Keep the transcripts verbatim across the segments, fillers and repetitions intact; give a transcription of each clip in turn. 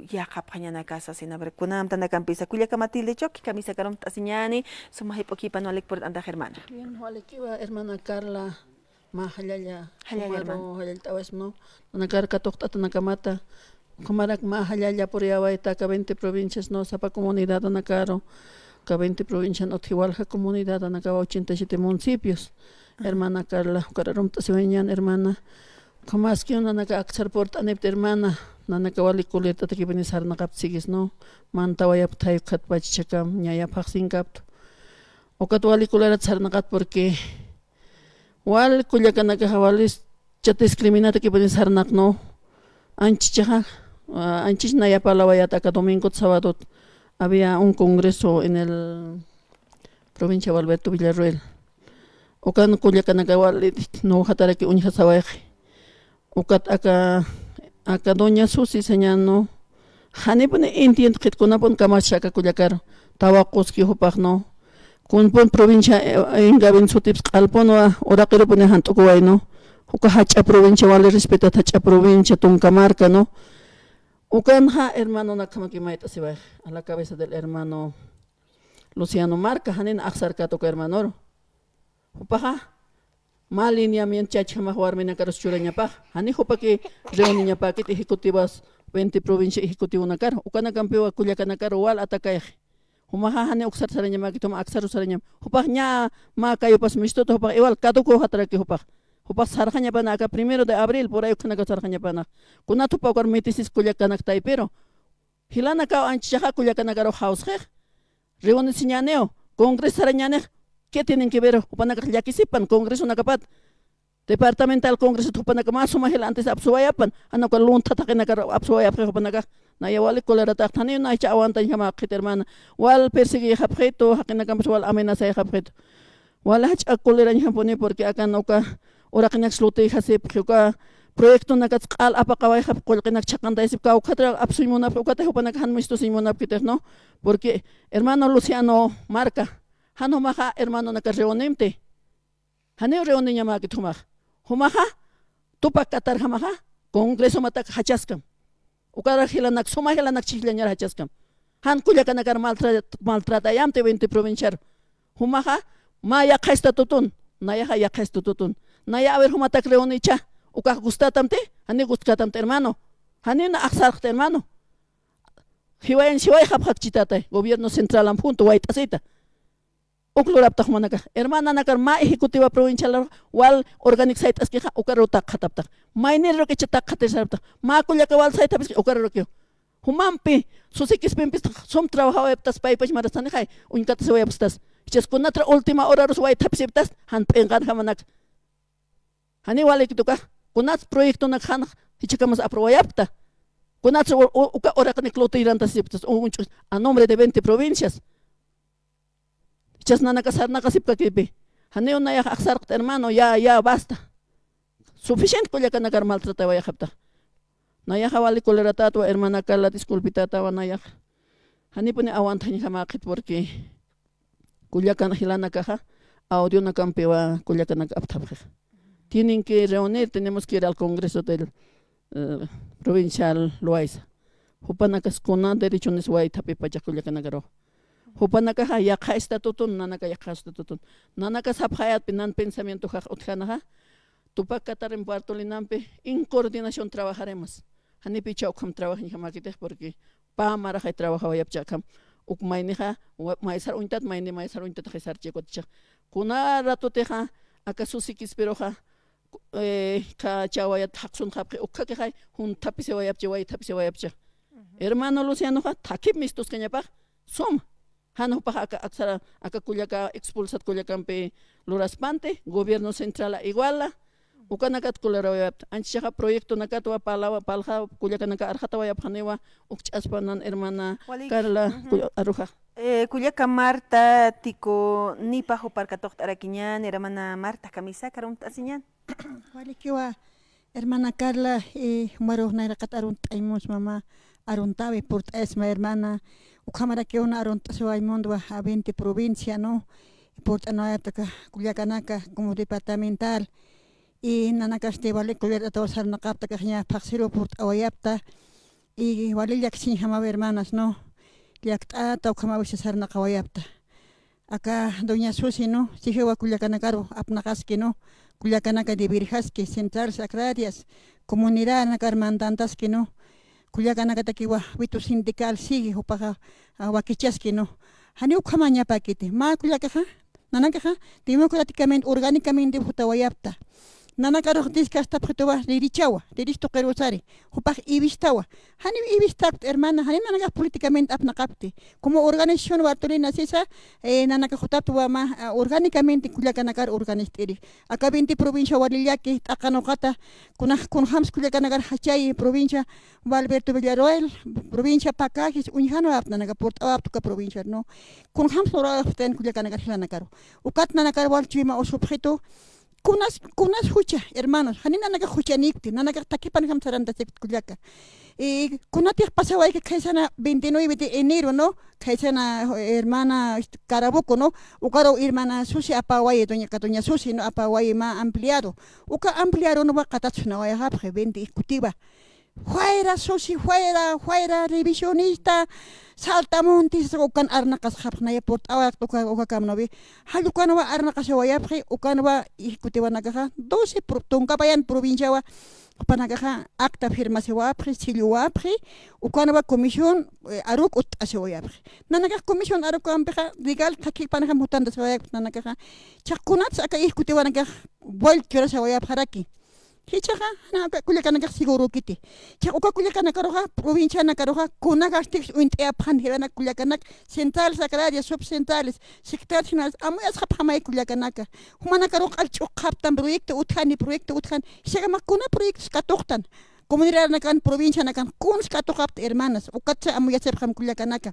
yaqhapxañanaka sasin. A ver, kunamp nanakampisa kullaka Matilde Choque, kamisakarunt'asiñäni, suma jip'ukipan walik purt'antax hermana. Bien, walikiwa hermana Carla, mä jallalla, jallalla, hermana, jallallt'awayasma, ¿no? Nanakar katuqt'atanakamata, ukhamarak mä jallalla puriyawayta aka veinte provincias, ¿no? Sapa comunidadanakaru, aka veinte provincian utji walja comunidadanakawa, ochenta y siete municipios. Ajá. Hermana Carla, ukar arumt'asiwayañäni hermana. Ukhamaskiw nanaka aksar purt'anipta hermana, nanaka wali kulirt'atakipini sarnaqapta siguis, ¿no? Mantawayapktay ukhatpach jichhakam, ñaya phaxsinkapta. Ukat wali kulirat sarnaqat porque wal kullakanakaxa walischat discriminatakipini sarnaq, ¿no? Anchichaxa, ah, anchich naya parlawayat aka domingot sabadot había un congreso en el provincia Gualberto Villarroel. Ukan kullakanaka wali, ¿no?, jataraki uñjasawayxi. Ukat aka, aka doña Susi sañäni, ¿no? Janipuni entiendxit kunapun kamachsa aka kullakaru. Tawaquski jupax, ¿no? Kunpun provincia, eh, Ingavi sutips q'alpunwa, uraqirupuni jant'ukuway, ¿no? Uka jach'a provincia, wali respetat, jach'a provincia, tunka marka, ¿no? Ukanxa hermanonak akhamaki mayt'asiwayxi, a la cabeza del hermano Luciano Marca, janina axsarkät uka hermanoru. Jupaxa mä lineamiento chachjamax warminakarus churañapax, jani jupaki reuniñapäkit ejecutivas, veinte provincia ejecutivonakar, ukanakampiwa kullakanakar wal atacayxi. Jumaxa jani uksar sarañamäkit, juma aksaru sarañam. Jupax ña mä kayupas mistuta, jupax igual caduco jataraki jupax. Jupax sarxañapana aka primero de abril, por ahí ukhanaka sarxañapana. Kunat jupa ukar mitisis kullakanak taypiru. Jilanakaw anchichaxa kullakanakaru jawsxix. Reunisiñäniw, congresarañänix, ¿qué tienen que ver? Jupanakax llakisipan congresonakapat. Departamental congresot jupanaka mä suma jila antes apsuwayapan, jan uka luntha thaqinakar apsuwayapxi jupanakax. Naya wali colerataxta, janiw nayacha aguantañjamäkxit hermana. Wal persiguiyxapxitu, jaqinakampis wal amenazayxapxitu. Wali jach'a colerañjapuni, porque akan uka uraqinak lutiyjasipxi, uka proyectonakats q'al apaqawayxapxi, qullqinak chhaqantayasipxi, kawkhatra apsuñ munapxi, ukatay jupanaka jan mistusiñ munapkitix, ¿no? Porque hermano Luciano Marca, jan jumaxa hermanonaka reunimti. Janiw reuniñamäkit jumax. Jumaxa tupak katarjamaxa congresomatak jachaskam. Ukar jilanak, suma jilanak chhijllañar jachaskam. Jan kullakanakar maltra-, maltratayamti veinte provinciar. Jumaxa mä yaqha estatutun, nayaxa yaqha estatutun. Naya a ver jumatak reunicha, ukax gustatamti, jani gustkatamti hermano. Jani na axsarxti hermano. Jiwayan jiwayxapxakchitatay, gobierno centralam junto wayt'asita. Uk luraptax jumanakax. Hermananakar mä ejecutiva provincial wal organic sayt'askixa, ukaru taqxataptax. Maynir rukicha taqxatir saraptax. Mä kullaka wal sayt'apiski, ukaru rukiw. Jumampi, Susi Quispimpis sum trabajawayaptas, paypach marastanixay, uñkatasiwayapstas. Jichhas kunatra última horarus waythapisiptas, jan p'inqanjamanak. Jani walikituka, kunats proyectonak jan jichhakamas aprobawayapkta. Kunats u-, u-, uka uraqinak lutiyrantasiptas, u-, unch'u-, a nombre de veinte provincias. Jichhas nanaka sarnaqasipkakipi. Janiw nayax axsarqta hermano, ya, ya, basta. Suficiente kullakanakar maltratawayxapta. Nayaxa wali coleratätwa, hermana Carla, disculpitätawa nayax. Janipuni aguantañjamäkxit, porque kullakan jilanakaxa audionakampiwa kullakanak apthapxix. Tienen que reunir, tenemos que ir al Congreso del, eh, Provincial Loayza. Jupanakas kuna derechonis waythapipacha kullakanakaru. Jupanakaxa yaqha estatutun, nanaka yaqha estatutun. Nanaka sapxayatpi nan pensamientoxax utjanaxa, Tupac Catarina Bartolinampi en coordinación trabajaremos. Janipicha ukham trabajañjamäkitix, porque pä maraxay trabajawayapcha akham. Uk maynixa, wa-, maysar uñtat, mayni maysar uñtataxay sarchikuticha. Kuna ratutixa, aka Susi Quispiruxa, eh, kachawayat jaqsunxapxi, ukkhakixay, junthapisiwayapcha, waythapisiwayapcha. Ujú. Hermano Lucianoxa, thakip mistuskañapax, suma. Jan jupax aka, aksara, aka kullaka expulsat kullakampi luraspanti, gobierno centrala iguala, ukanakat colerawayapta. Anchichaxa proyectonakatwa parlawa, parlxa kullakanaka arxatawayapxaniwa, ukch'aspanan hermana Walik. Carla, ujú, kulla-, aruxa. Eh, kullaka Marta, Tico, nipa jupar katuqt'arakiñäni, hermana Marta, kamisakar arumt'asiñäni. Walikiwa, hermana Carla, eh, jumarux nayraqat aruntt'añ munsma, mä aruntäwi purt'ayasma, hermana. Ukhamarakiw na aruntt'asiway munswa, a veinte provincia, ¿no? Purt'anwayapta aka kullakanaka como departamental. Y nanakasti wali colerataw sarnaqapta, akaxña phaxsiruw purt'awayapta. Y wali llaksiñjamawa hermanas, ¿no? Llakt'ata ukhamawisa sarnaqawayapta. Aka doña Susi, ¿no? Sijiwa kullakanakaru apnaqaski, ¿no? Kullakanaka diverjaski, centrales agrarias, comunidadnakar mandantaski, ¿no? Kullakanakatakiwa witu sindical sigi jupaxa, a, wakichaski, ¿no? Jani ukhamañapakiti. Mä kullakaxa, nanakaxa democráticamente, orgánicamente jutawayapta. Nanakarux diskastapxituwa ririchawa, riris tuqirusari, jupax iwistawa. Janiw iwistakti, hermana, jani nanakax políticamente apnaqapti. Como organización Bartolina Sisa, eh, nanakax jutaptiwa mä, ah, orgánicamente kullakanakar organizt'iri. Aka veinte provincia walillaki, t'aqanuqata, kunax, kunjams kullakanakar jachay provincia Gualberto Villarroel, provincia Pacajes, uñjanwapti nanaka, purt'awapti uka provincia, ¿no? Kunjams lurawapxtan kullakanakar jilanakaru. Ukat nanakar wal chuyma usupxitu, kunas, kunas jucha, hermanos, jani nanakax juchanikti, nanakax takipanjam sarantasikti kullaka. Y kunatix pasawayki khaysana veintinueve de enero, ¿no? Khaysana, eh, hermana, este, Caraboco, ¿no? Ukaru hermana Susi apawayi, doña, doña Susi, ¿no? Apawayi mä ampliado. Uka ampliado no va qatatsunawayxapxi, veinte ejecutiva. Fuera Susi, fuera, fuera revisionista, saltamontes, ukan arnaqasxapxi, naya purt'awayapxi uka, uka kamnuwi. Jall ukanwa arnaqasiwayapxi, ukanwa ejecutivanakaxa, doce pro-, tunka payan provinciawa, jupanakaxa acta firmasiwapxi, selluwapxi, ukanwa comisión, eh, aruk utt'asiwayapxi. Nanakax comisión arukampixa, legal thakipanakam jutantasiwayapxi nanakaxa. Chiqa kunats aka ejecutivanakax, vuelta churasiwayapxaraki. Jichhaxa, jana uka kullakanakax segurokiti. Chiqa uka kullakanakaruxa, provincianakaruxa, kunakastix uñt'ayapxan jiwanak kullakanak, centrales agrarias, subcentrales, sectores generales, amuyasxapxamay kullakanaka. Jumanakaru q'al ch'uqxaptan proyecto utjani, proyecto utjani. Jichhakama kuna proyectos katuqtan. Comunidadnakan, provincianakan, kuns katuqapta hermanas. Ukatsa amuyasipxam kullakanaka.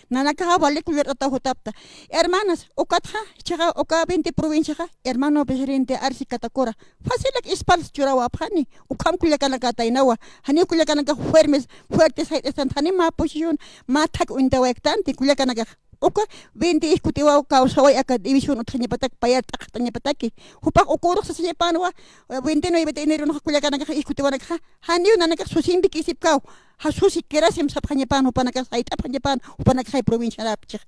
Nanakaxa wali kullirt'ataw jutapta. Hermanas, ukatxa, jichhaxa, uka veinte provinciaxa, hermano presidente Arce Catacora. Facilak espaldas churawapxani, ukham kullakanakataynawa. Janiw kullakanakax firmes, fuertes, jayt'astant, jani mä posición, mä thak uñtawayaktanti kullakanakax. Uka veinte ejecutivaw kawsaway aka división utjañapatak, payar t'aqaxtañapataki. Jupax ukurux sasañapanwa, eh, veintinueve de enero naxa kullakanakax ejecutivanakaxa, janiw nanakax susinpikisipkaw. Ja, Susi kirasim sapxañapan, jupanakax jayt'apxañapan, jupanakaxay provinciarapchix.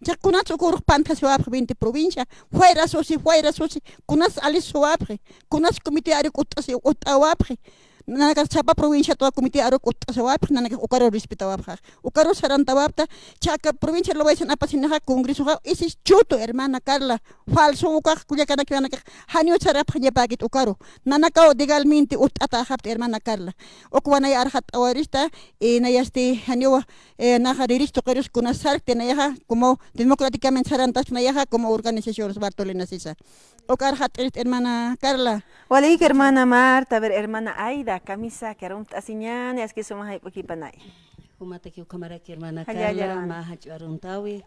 Chiqa kunats ukurux pantasiwapxi veinte provincia, fuera Susi, fuera Susi, kunats alisuwapxi, kunats comité aruk utt'asi, utt'awapxi. Nanakax sapa provinciatwa comité aruk utt'asiwapxi, nanakax ukaru respetawapxax. Ukaru sarantawapta, chiqa provincia luwaysan apasinaxa congresoxa, isis chutu, hermana Carla, falso ukax kullakanakiwanakax, janiw sarapxañapäkit ukaru. Nanakaw legalmente utt'atäxapta, hermana Carla. Ukwanay arxat'awarista, y nayasti janiw, eh, naxa riristu qirus kuna sarkti nayaxa, como democráticamente sarantask nayaxa, como organizaciones Bartolina Sisa. Uk arxat'irist hermana Carla. Walïk hermana Marta, a ver, hermana Aida, kamisa, karumt'asiñäni, aski suma jayp'ukipanay. Jumataki ukhamaraki hermana Carla, mä jach'a aruntawi.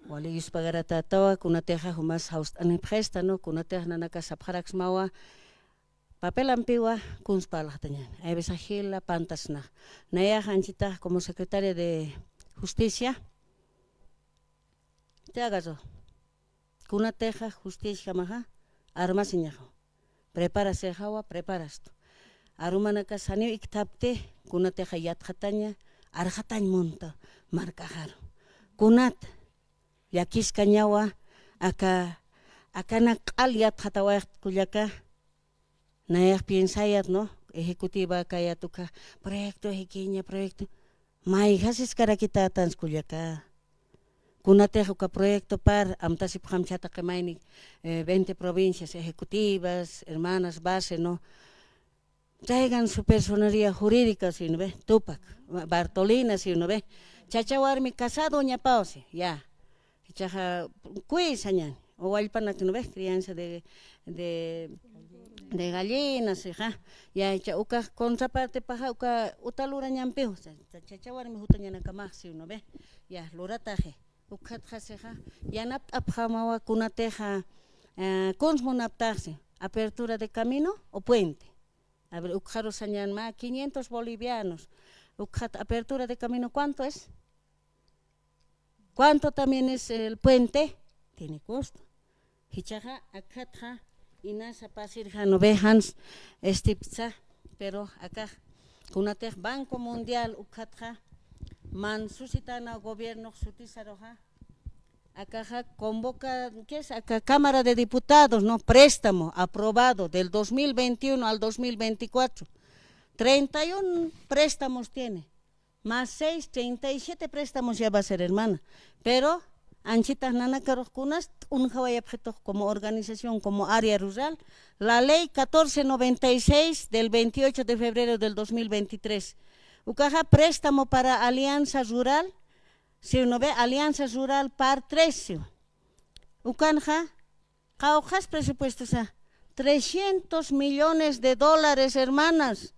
Wali yuspagaratätawa, kunatixa jumas jawst'anipxista, ¿no? Kunatixa nanaka sapxaraksmawa, papelampiwa kuns parlaxtañäni. Hay veces jila pantasnax. Nayax anchitax como secretaria de justicia. Te agaso. Kunatixa justiciajamaxa armasiñaxa. Preparasijawa, preparastu. Arumanakas janiw ikthapti, kunatixa yatxataña, arxatañ munta markaxaru. Kunat llakiskañawa, aka, akanak q'al yatxatawayaxt kullaka, nayax piensayat, ¿no? Ejecutiva kayat uka, proyecto ejequiña, proyecto. Mayjasiskarakitätans kullaka. Kunatix uka proyecto par, amtasipxam chhata qimayni, eh, veinte provincias ejecutivas, hermanas base, ¿no? Traigan su personería jurídica, si no ve, Tupac, Bartolina, si no ve. Chacha warmi casado ñapaw, si, ya. Jichhaxa, kuy sañäni, o wallpanak, ¿no ve? Crianza de, de, de gallinas, hija. Ya, jichha ukax contrapartepaxa, uka uta lurañampiw, cha-, cha-, chacha warmi jutañanakamax, si, ¿no ve? Ya, lurataxi. Ukhatxa, sixa, yanapt'apxamawa kunatixa, eh, kuns munaptaxsi, apertura de camino o puente. A ver, ukxaru sañän mä quinientos bolivianos. Ukxat apertura de camino, ¿cuánto es? ¿Cuánto también es el puente? Tiene costo. Jichhaxa, akhatxa, inasa pasirja, ¿no ve? Jans, este, psa, pero akax, Kunatix Banco Mundial ukatxa, man susitana gobierno sutisaruxa, akaxa convoca, ¿qué es? Acá, Cámara de Diputados, ¿no? Préstamo aprobado del dos mil veintiuno al dos mil veinticuatro. Treinta y un préstamos tiene. Más seis, treinta y siete préstamos ya va a ser, hermana. Pero anchita nanakarux kunas t'unjawayapxitux como organización, como área rural, la ley catorce noventa y seis del veintiocho de febrero del dos mil veintitrés. Ukaxa préstamo para alianza rural, si uno ve, alianza rural par tres, ¿sí? Ukanxa, qawqhas presupuestosa, trescientos millones de dólares, hermanas.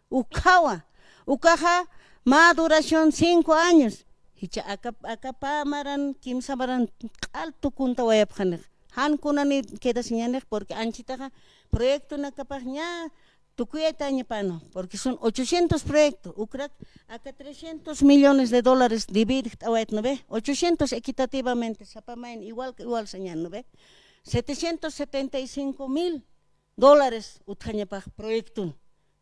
Ukhawa, ukaxa mä duración cinco años. Jichha aka, aka pä maran, kimsa maran q'al tukuntawayapxanix. Jan kunani quedasiñanix, porque anchitaxa proyectonakapax ña tukuyatañapanu, porque son ochocientos proyectos, ukrak aka trescientos millones de dólares dividirt'awayat, ¿no ve? Ochocientos equitativamente, sapa mayni igual, igual sañan, ¿no ve? Setecientos setenta y cinco mil dólares utjañapax proyecton.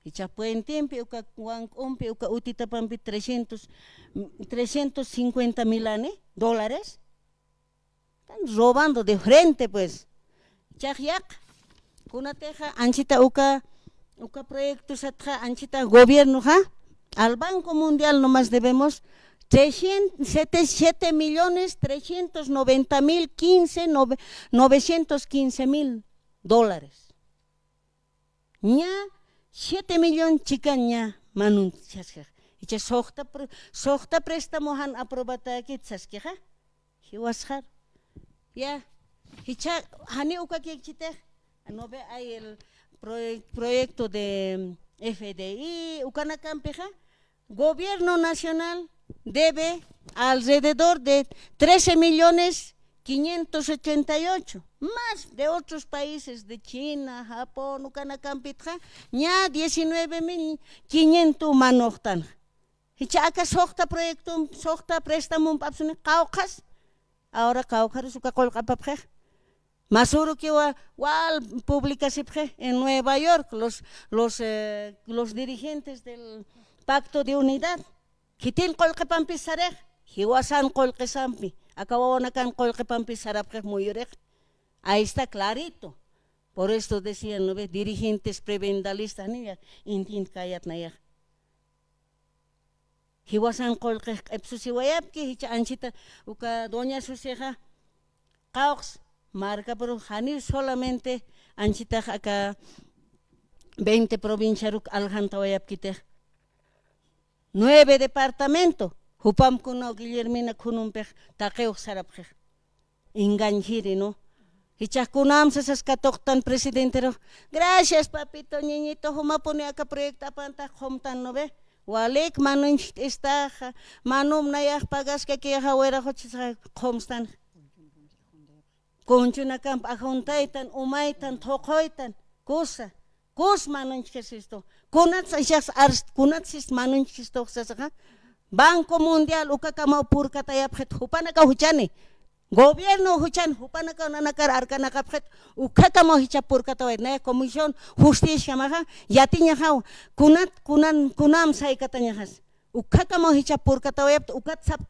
Jichha puentempi, uka wank'umpi, uka utitapampi trescientos, trescientos cincuenta mil ani dólares. Están robando de frente, pues. Chax yaq, kunatixa anchita uka, uka proyectosatxa anchita gobiernoxa, al Banco Mundial nomás debemos trescientos, siete, siete millones trescientos noventa mil quince, nove-, novecientos quince mil dólares. Ña siete millón chikan ña manunchasxa. Jichha suxta pr-, suxta préstamo jan aprobatäkit saskixa. Jiwasxar. Ya. Jichha jani ukakïkchitix. No ve, hay el proye-, proyecto de F D I, ukanakampixa. Gobierno nacional debe alrededor de trece millones quinientos ochenta y ocho, más de otros países de China, Japón, ukanakampitxa, ña diecinueve mil quinientos manuxtan. Jichha aka suxta proyecto, suxta préstamo p'apsuni qawqhas, ahora qawqharus uka qullqi apapxix. Masurukiwa wal publicasipxi en Nueva York los, los, eh, los dirigentes del Pacto de Unidad. Khitin qullqipampis sarix, jiwasan qullqisampi, aka wawanakan qullqipampis sarapxix muyurix. Ahí está clarito. Por esto decían, ¿no ve? Dirigentes prebendalistas, ni ya, intin kayat nayax. Jiwasan qullqix q'ipsusiwayapki, jichha anchita uka doña Susixa, qawqs markapuru janiw solamente anchitax aka veinte provinciaruk aljantawayapkitix. Nueve departamento, jupamp kuna Guillermina Khunumpix taqiw sarapxix. Engañjiri, ¿no? Jichhax kunamsa sas katuqtan presidenterux. Gracias, papito, niñito, jumapuni aka proyecto apantax qhumtan, ¿no ve? Walik manunchk'istaxa, manum nayax pagaskakïxa, wiraxuchisa qhumstan. Kunchunakamp ajuntaytan, umaytan, thuqhuytan, kusa. Kus manunchkasistu. Kunats aysas ars-, kunatsis manunchkistu sasaxa. Banco Mundial ukakamaw purkatayapxit, jupanakaw juchani. Gobierno juchan, jupanakaw nanakar arkanakapxit, ukakamaw jichha purkatawayat. Naya Comisión Justiciamaxa, yatiñaxaw, kunat, kunan, kunam saykatañaxas. Ukakamaw jichha purkatawayapxit, ukat sap,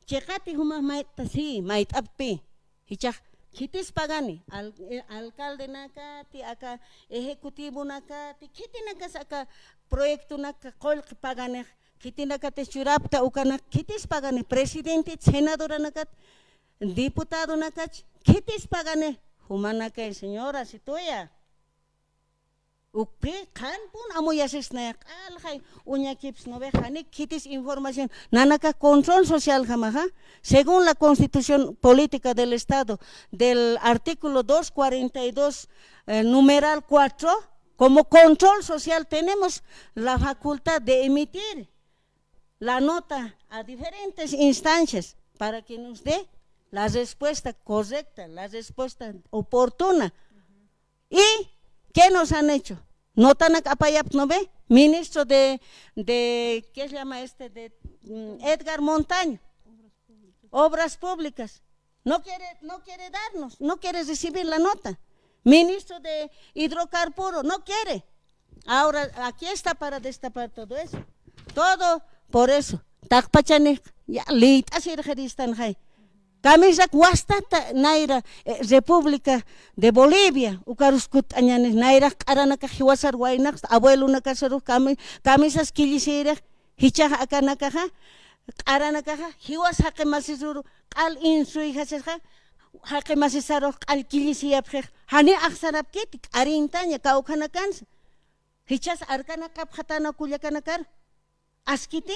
chiqati jumax mayt'a, sí, mayt'appi. Jichhax, khitis pagani, al-, eh, alcaldenakati, aka ejecutivonakati, khitinakas aka proyectonaka qullqi paganix, khitinakatix churapta ukanak, khitis pagani, presidente, senadoranakat, diputadonakach, khitis pagani, jumanakay, señora, situya. Ukpi, qhanpun amuyasisnaya, q'alxay uñakips, ¿no ve? Janik khitis información, nanaka control socialjamaxa, según la Constitución Política del Estado, del artículo dos cuarenta y dos, eh, numeral cuatro, como control social tenemos la facultad de emitir la nota a diferentes instancias para que nos dé la respuesta correcta, la respuesta oportuna. ¿Y qué nos han hecho? Notanak apayapxi, ¿no ve? Ministro de, de, ¿qué se llama este? De, mm, Edgar Montaño. Obras Públicas. No quiere, no quiere darnos, no quiere recibir la nota. Ministro de Hidrocarburo, no quiere. Ahora, aquí está para destapar todo eso. Todo por eso. Taqpachanix, ya, liyt'asirxiristanxay. Kamisak wastata nayra, eh, República de Bolivia, ukarus kutt'añanix, nayrax q'aranakax jiwasar waynax, abuelonakasarux kami-, kamisas killisirix, jichhax akanakaxa, q'aranakaxa, jiwas jaqi masisuru, q'al instruyjasixa, jaqi masisarux q'al killisiyapxix, jani axsarapkiti, k'arintaña, kawkhanakansa. Jichhas arkanakapxatana kullakanakar. Askiti?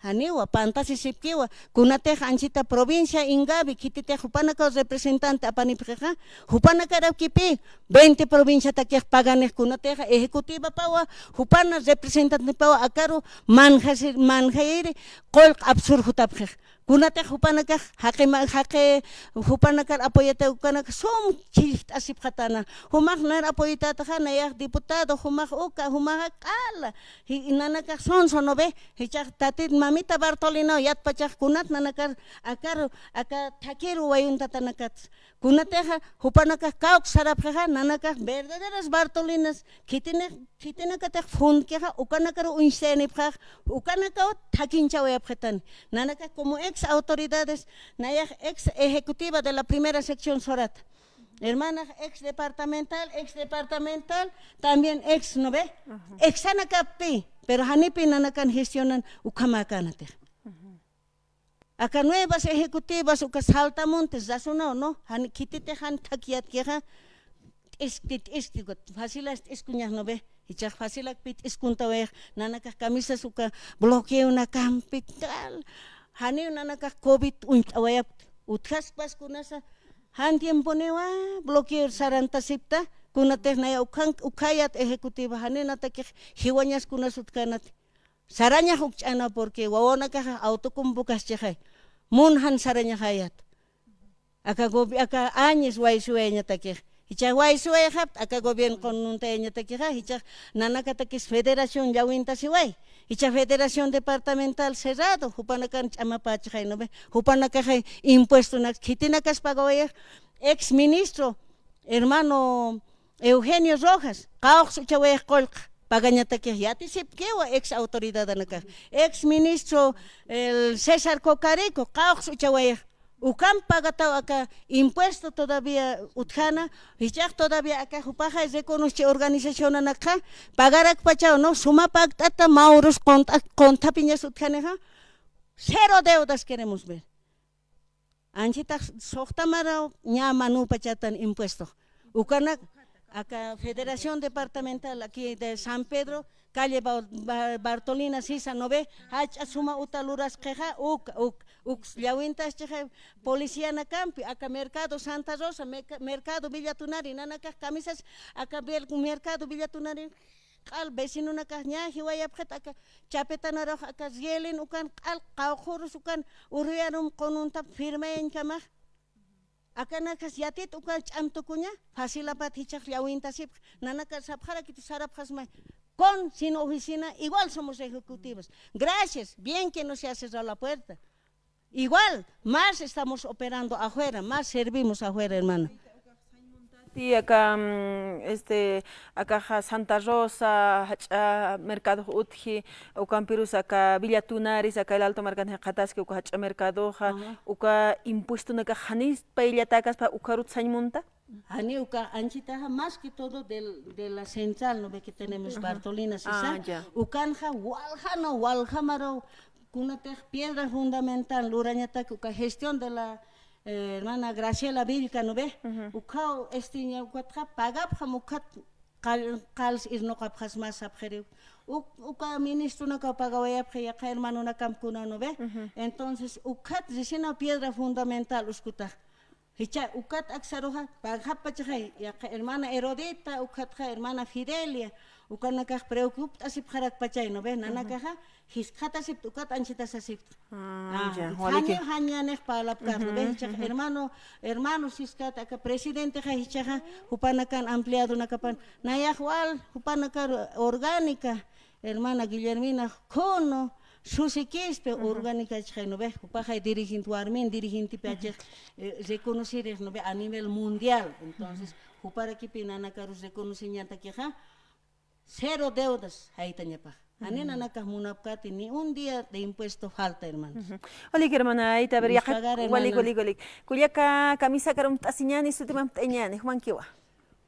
Janiwa, pantasisipkiwa. Kunatix anchita provincia Ingavi, khititix jupanakaw representante apanipxixa, jupanakarapkipi veinte provinciatakix paganix kunatix ejecutivapawa, jupana representantepawa akaru manjasi-, manjayiri, qullq apsurjutapxix. Kunatix jupanakax jaqi ma-, jaqi jupanakar apoyatay ukanakax sum chhillt'asipxatana. Jumax nar apoytataxa, nayax diputado, jumax uka, jumaxa q'ala. Ji-, nanakax sonso, ¿no ve? Jichhax tatit mamita Bartolinaw yatpachax kunat nanakar akar, aka thakiru wayuntatanakat. Kunatixa jupanakax kawk sarapxixa, nanakax verdaderas Bartolinas, khitinix khitinakatix funkixa, ukanakaru uñstayanipxax, ukanakaw thakinchawayapxitani. Nanakax como ex autoridades, nayax ex ejecutiva de la primera sección Sorata. Hermanas ex departamental, ex departamental, también ex, ¿no ve? Ajá. Exanakappi, pero janipi nanakan gestionan ukhamäkänatix. Ajá. Aka nuevas ejecutivas, uka saltamontes, razonaw, ¿no? Jan, khititix jan thakyatkixa, t'iskti, t'iskti, ukat facilas t'iskhuñax, ¿no ve? Jichhax facilakpi t'iskhuntawayix, nanakax kamisas uka bloqueonakampi, tal. Janiw nanakax covid uñt'awayapkti. Utjaspas kunasa, jan tiemponiwa bloqueo sarantasipkta, kunatix naya ukhan, ukhayat ejecutiva, janiw natakix jiwañas kunas utjkänati. Sarañax ukch'ana, porque wawanakaxa autocombocaschixay. Mun jan sarañaxayat. Aka gobi-, aka Áñez waysuwayañatakix. Jichhax waysuwayxapkta, aka gobierno qununtayañatakixa, jichhax nanakatakis federación llawintasiway. Jichhax federación departamental cerrado, jupanakan ch'amapächixay, ¿no ve? Jupanakaxay impuestonak, khitinakas pagawayix, ex ministro, hermano Eugenio Rojas, qawqs uchawayix qullq pagañatakix, yatisipkiwa ex autoridadanakax. Ex ministro, el César Cocarico, qawqs uchawayix. Ukamp pagataw aka impuesto todavía utjana, jichhax todavía aka jupaxay reconocchi organizacionanakxa, pagarakpachaw, ¿no? Suma pagt'ata, mä urus qunt'a-, qunthapiñas utjanixa, cero deudas queremos ver. Anchitax suxta maraw ñä mä nupachatan impuesto. Ukanak, aka Federación Departamental aquí de San Pedro, calle Ba-, Ba-, Bartolina sisa, ¿no ve? Jach'a suma uta lurasqixa, uk, uk, uk llawintaschixa policianakampi, aka Mercado Santa Rosa, meca-, Mercado Villa Tunari, nanakax kamisas, aka bel-, Mercado Villa Tunari, q'al vecinonakax ñä jiwayapxit aka chapetanarux aka rielin ukan q'al qawqhürus ukan urwiarum qununtap firmayañkamax. Akanakax yatit uka ch'am tukuña, facilapat jichhax llawintasipx, nanaka sapxarakiti sarapxasmay. Con, sin oficina, igual somos ejecutivos. Gracias, bien que no se ha cerrado la puerta. Igual, más estamos operando afuera, más servimos afuera, hermana. Ti aka, mm, este, akaxa Santa Rosa, jach'a mercado utji, ukampirus aka Villa Tunaris, aka El Alto markan jikxataski, uka jach'a mercadoxa, ajá, uka impuestonakax janis payllatäkaspa, ukarut sañ munta. Jani uka anchitaxa, más que todo del, de la central, ¿no ve? Que tenemos, ajá, Bartolina, sisa. Ah, ya. Ukanxa, waljana, waljamaraw, kunatix piedra fundamental lurañatak uka gestión de la, eh, hermana Graciela Vilca, ¿no ve? Ujú. Ukhaw, este, ña ukatxa pagapxam ukat qal-, qals irnuqapxasma sapxiriw. Uk-, uka ministronakaw pagawayapxi yaqha hermanonakamp kuna, ¿no ve? Ujú. Entonces, ukat risinaw piedra fundamental uskutax. Jichha ukat aksaruxa, pagxappachaxay, yaqha hermana Herodita, ukatxa hermana Fidelia, ukanakax preocupt'asipxarakpachay, ¿no ve? Nanakaxa, jiskxatasipta, ukat anchitasasipta. Ah, ya, janiw jañanix parlapkar, ¿no ve? Jichhax hermano, hermano siskat, aka presidentexa jichhaxa, jupanakan ampliadonakapan, nayax wal, jupanakar orgánica, hermana Guillermina Cono, Susi Quispe, orgánica chixay, ¿no ve? Jupaxay dirigente, warmin dirigentepi achix, eh, reconocirix, ¿no ve? A nivel mundial. Entonces, juparakipi nanakarus reconociñatakixa, cero deudas jaytañapax. Jani nanakax munapkati ni un día de impuesto falta, hermanos. Ujú. Walik, hermana, ayta, a ver, yaqha, pagar, walik, hermana. Walik, walik. Kullaka, kamisakar umt'asiñäni, sutimamt'añäni, jumankiwa.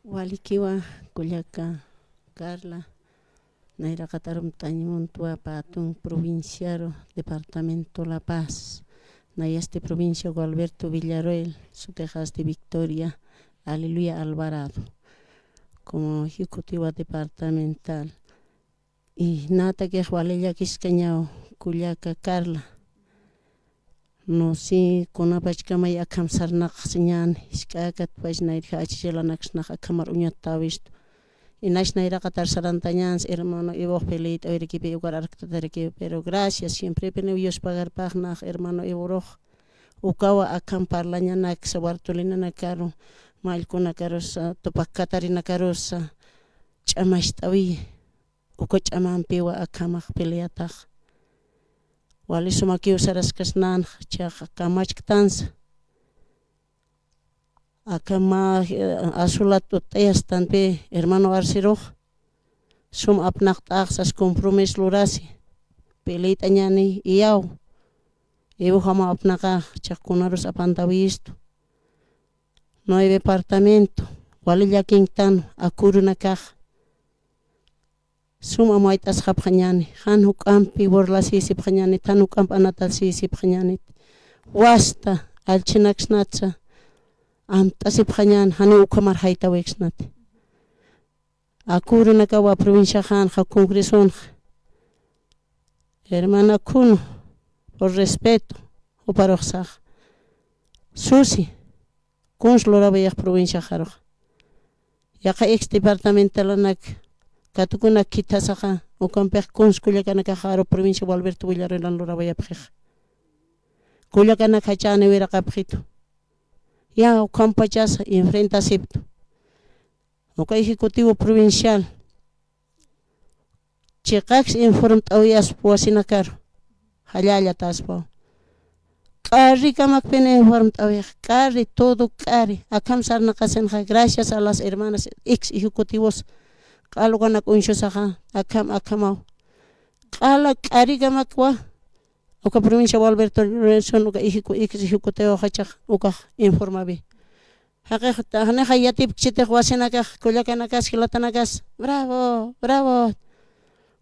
Walikiwa, kullaka Carla, nayraqatar umt'añ muntwa Patun provinciaru, departamento La Paz, nayasti provincia Gualberto Villarroel, sutixasti Victoria Aleluya Alvarado, como ejecutiva departamental. Y natakix wali llakiskañaw, kullaka Carla. No sé, kunapachkamay akham sarnaqasiñäni, jisk'akatpach nayrja achichilanaksnax akhamar uñatäwistu. Inax nayraqatar sarantañäns, hermano Ivox peleit'awirakipi, ukar arkt'atarakipi, pero gracias, siemprepiniw Dios pagarpaxnax, hermano Ivorux. Ukawa akham parlañanaksa, wartulinanakaru, mallkunakarusa, tupak katarinakarus, ch'amacht'awi. Uka ch'amampiwa akhamax peleatax. Wali sumakiw saraskasnänxa, chiqa kamachktansa. Akhama, eh, asulat utt'ayastanpi, hermano Arcirux. Sum apnaqt'ax sas compromiso lurasi. Peleit'añäni iyaw. Iwjama apnaqax, chiqa kunarus apantawistu. Nueve departamento, wali llakinktan, akurunakax. Sum amayt'asxapxañäni, jan juk'ampi burlasïsipxañänit, jan juk'amp anatasïsipxañänit. Wasta, allchhinaksnatsa, amt'asipxañäni, janiw ukhamar jaytawiksnati. Akurunakawa provinciaxanxa, congresonxa. Hermana Kun, por respeto, juparux sax. Susi, kuns lurawayax provinciaxarux. Yaqha ex departamentalanak, katukunak khithasaxa, ukampix kuns kullakanakaxaru provincia Gualberto Villarroelan lurawayapxix. Kullakanak jachäni wiraqapxitu. Ya, ukhampachasa enfrentasiptu. Uka ejecutivo provincial. Chiqaks informt'awiyaspa wasinakaru. Jallalla taspa. Q'arikamakpin informt'awix, q'ari, todo q'ari. Akham sarnaqasinxa, gracias a las hermanas ex ejecutivos. Q'al ukanak uñsusaxa, akham, akhamaw. Q'ala q'arikamakwa. Uka provincia Gualberto Lorenzo, uka ejecu-, ex ejecutivo jachax, ukax informawi. Jaqix, janixa yatipkchitix wasinakax, kullakanakas, jilatanakas, bravo, bravo.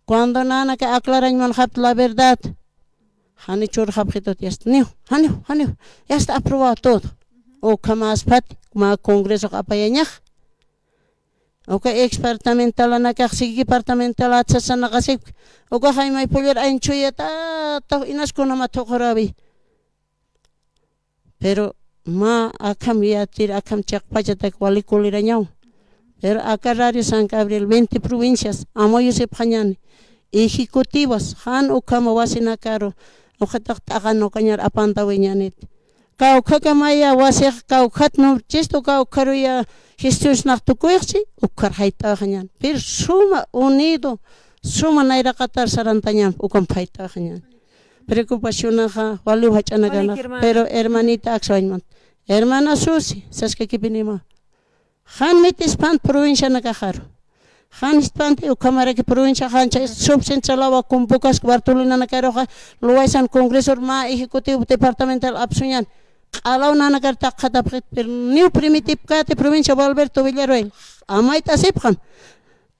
Cuando nanaka aclarañ munxapta la verdad, jani churxapxitut, ya está, niw, janiw, janiw, ya está aprobado todo. Ukhamäsphat, mä congresox apayañax. Uka ex departamentalanakas, siki departamental atsasanakas, ukax jaymay pullir anchuyatata, inas kunama thuqurawi. Pero mä akham yatir, akham chiqpachatak wali kulirañaw. Pero aka Radio San Gabriel, veinte provincias, amuyusipxañäni. Ejecutivas, jan ukhama wasinakaru, ukhataq t'aqan ukañar apantawiñänit. Kawkhakamaya wasix, kawkhat numrchistu, kawkharuya gestionsnax tukuyxchi, ukhar jayt'awaxañäni. Pero suma unido, suma nayraqatar sarantañampi, ukamp jayt'awaxañäni. Preocupacionaxa, waliw jach'anakanax. Walik, hermana. Pero hermanita aksa wañmant. Hermana Susi, saskakipinima. Jan mitispanti provincianakaxaru. Jan ispanti ukhamaraki provincia jancha subcentral lawa convocas Bartolinanakaruxa, luwaysan congresor mä ejecutivo departamental apsuñan. Q'alaw nanakar taqxatapxit, pero niw primitipkati provincia Gualberto Villarroel. Amayt'asipxam.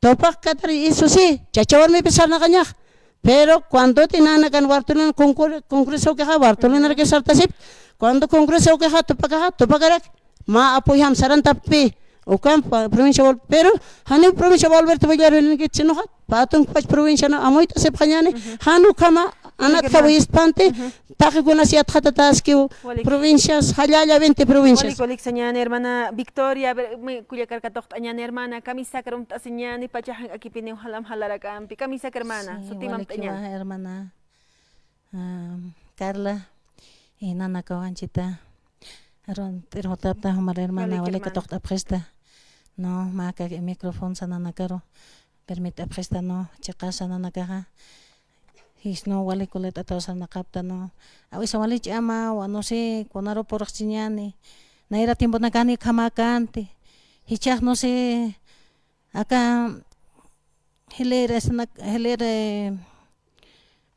Tupak katari, eso sí, chacha warmipi sarnaqañax. Pero cuando ti nanakan Bartolina concur-, congreso ukaxa, Bartolinaraki sartasip. Cuando congreso ukaxa, tupakaxa, tupakarak. Mä apoyam sarantappi. Ukamp provincia Gual-, pero janiw provincia Gualberto Villarroel nikit sinuxa, Patunpach provincia no, amuyt'asipxañäni, jan ukhama, anatjaw ispanti, taqikunas yatxatataskiw, walik, provincias, jallalla veinte provincias. Walik, walik sañäni, hermana Victoria, a ver, mi kullakar katuqt'añäni, hermana, kamisakar umt'asiñäni, pacha jank'akipiniw jalam jalarakampi, kamisakar, hermana, sí, sutimamt'añäni. Walikiwa, hermana, ah, Carla, y nanakaw anchita, arunt'ir jutapxta, jumar, hermana, walik, wali, hermana, katuqt'apxista. No, mä aka micrófono sa nanakaru, permit'apxista, no, chiqasa nanakaxa. Jis no, wali kullakatataw sarnaqapxta, no. Awisa wali ch'amawa, no sé, kunaru purxchiñäni. Nayra tiemponakani khamäkanti. Jichhax, no sé, aka Jilïr, este, nak-, jilïr, eh,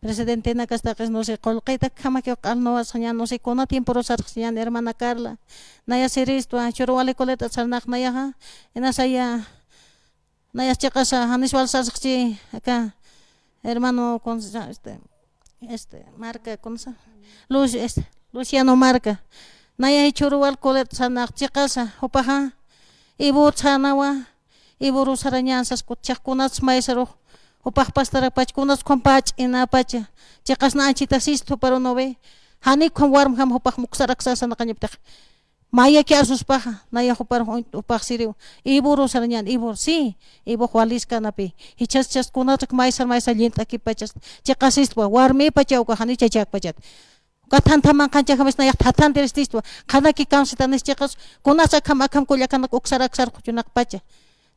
presidentenakasti, no sé, qullqit'akjamakiw q'al nuwasxañäni, no sé, kuna tiemporu sarxañäni, hermana Carla. Naya siristwa, churu wali colet'at sarnaqax nayaxa, inasaya, naya chiqasa, janis wal sarxchi, aka, hermano, con-, este, este, Marca, ¿cómo se llama? Luis, este, Luciano Marca. Naya churu wal colet'at sarnaqax chiqasa, jupaxa, Ibu sanawa, Ibu sarañäni sas kut, chiqa kunats maysarux, jupax pastarapach, kunats ukham pach'inäpacha, chiqas na anchita sistu, pero no ve, janiw ukham warmjam jupax muksaraksa sanaqañaptix. Mayaki asuspaxa, naya jupar, jupax siriw, Ibu sarañäni, Ibu, sí, Ibu waliskanapï, jichhas jichhas kunatrak maysar maysar llint'akipachas, chiqas sistwa, warmipacha ukax janiw chachäkpachat. Ukat thantha manqhanchajamasti, nayax thathantirististwa, qhanaki kamsitanis chiqas, kunas akham akham kullakanak uksar aksar quchunakpacha.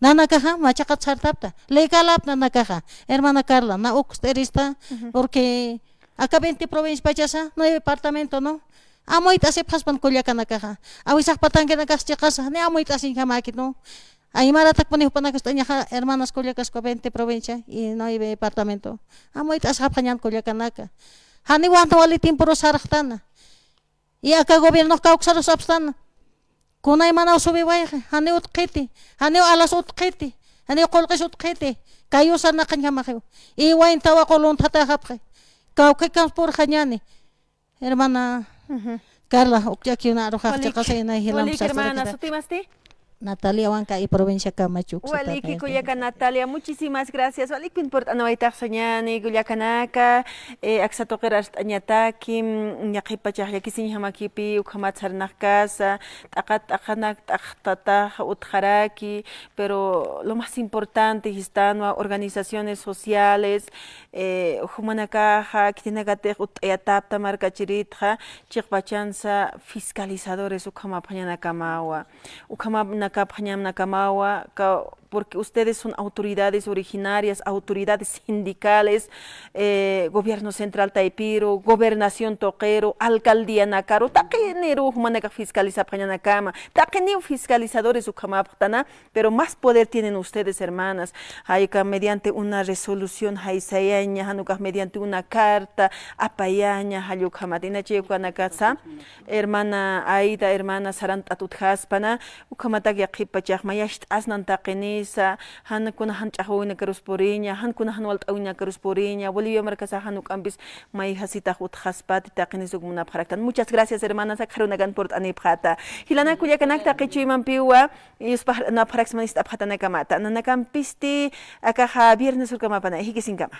Nanakaxa, machaqat sartapxta, legalapxta nanakaxa, hermana Carla, na ukst'irista, porque aka veinte provinciapachasa, nueve departamento, ¿no? Amuyt'asipxaspan kullakanakaxa, awisax patankinakax chiqasa, ni amuyt'asiñjamäkit, ¿no? Aymaratakpuni jupanakax uñaxa, hermanas kullakas, uka veinte provincia y nueve departamento. Amuyt'asxapxañäni kullakanaka. Janiw jan wali tiemporu sarxtana. Y aka gobiernox kawksarus apstana. Kunaymanaw subiwayxi, janiw utjkiti, janiw alas utjkiti, janiw qullqis utjkiti. Kayusa naqañjamaxiw. Y wayn tawaqu lunthatäxapxi. Kawkhikamp purxañäni. Hermana Carla, ukch'akiw na aruxax chiqasa, inay jilamp sastakita. Hermana, ¿sutimasti? Nataliawanka, y provincia Camacho. Waliki, kullaka Natalia, muchísimas gracias. Walikiw purt'anawaytax sañäni, kullakanaka, eh, aksa tuqir arst'añataki, mm, yaqhipachax llakisiñjamakipï, ukhamat sarnaqkasa, t'aqat t'aqanak t'aqtatax utjaraki, pero lo más importante, jistanwa organizaciones sociales, eh, jumanakaxa, khitinakatix utt'ayatäpxta markachiritxa, chiqpachansa fiscalizadores ukhamäpxañanakamawa, ukhamäpxañanakamawa, ka-, porque ustedes son autoridades originarias, autoridades sindicales, eh, gobierno central taypiru, gobernación tuqiru, alcaldianakaru, taqiniru jumanakax fiscalizapxañanakama, taqiniw fiscalizadores ukhamäpxtana, pero más poder tienen ustedes, hermanas. Jayka mediante una resolución jay sayaña, jan ukax mediante una carta apayaña, jall ukhamat. Inachay ukanakasa, hermana Aida, hermana, sarant'at utjaspana, ukhamatak yaqhipachax mayacht'asnan taqinisa, jan kuna jan ch'axwawinakarus puriña, jan kuna jan walt'awinakarus puriña, Bolivia markasa jan ukampis mayjasitax utjaspati, taqinisa uk munapxaraktan. Muchas gracias, hermanas, akxarunakan purt'anipxäta. Jilanaka kullakanaka, taqi chuymampiwa, Yuspax napxaraksman ist'apxatanakamata. Nanakampisti akaxa viernes urkamapana, jikisiñkama.